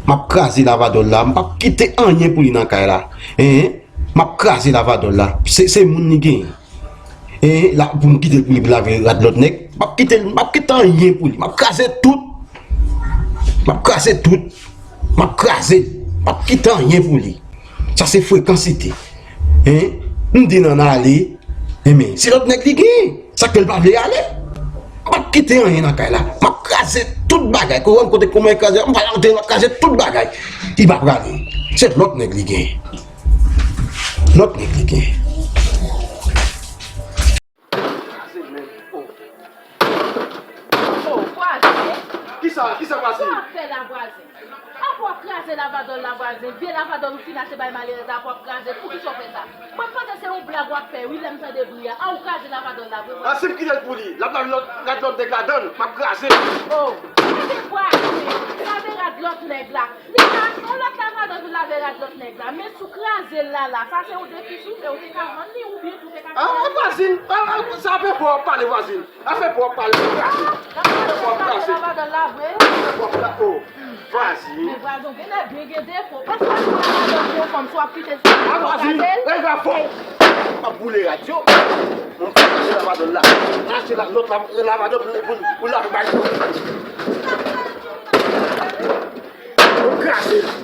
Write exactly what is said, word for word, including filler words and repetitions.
M ap kraze lavadòl la. M p ap kite anyen pou li nan kay la. Hein? M ap kraze lavadòl la. Se, se moun li genyen. Hein? La, pou m kite l pou li lave rad lòt nèg. M p ap kite l, m p ap kite anyen pou li. M ap kraze tout. M ap kraze tout. M ap kraze l. M p ap kite anyen pou li. Sa se frekansite. Hein? M di nan ale. Enben, se lòt nèg li genyen. Sa k fè l pa vle ale? M p ap kite anyen nan kay la. M ap kraze tout bagay. Kou wè m kote kòman e kraze, m pral antre, m ap kraze tout bagay. Li pa prale. Se lòt nèg li genyen. Lòt nèg li genyen. Kraze menm. Oh. Oh, vwazen. Kisa, kisa vwazen? Sa w ap fè la, vwazen? Apa w ap kraze lavadòl la, vwazen? Vye lavadòl ou fin achte bay malerèz la, apa w ap kraze l? Poukisa w fè sa? Mwen panse se yon blag w ap fè, wi, lè m tande bri a. A, ou kraze lavadòl la, vre, vre? A, si m kite l pou li, l ap lave lòt, rad lòt nèg ladan l, m ap kraze l. Oh, kraze vwazen, lave rad lòt nèg la. Li pa, yon lòt lavadòl pou lave rad lòt nèg la. Men si w kraze l la, la, sa se yon defi si w fè, ou te ka vann li, oubyen tou te ka... A, vwazin, a, a, sa fè fò w ap pale, vwazin. Afè pwòp pale, vwazin. Afè pwòp pase. Lavadòl la vre. Afè pwòp la, oh. Vwazin. Men vwazin, ou genlè byen gen defo. Paske si w lavadòl pou yon fanm, si w ap kite l, si w ap kraze l. A, vwazin, e gafon. M ap boule radyo. Mwen pral achte lavadòl la. Achte la, lòt la, lavadòl pou, pou, pou lave bay. Mwen kraze.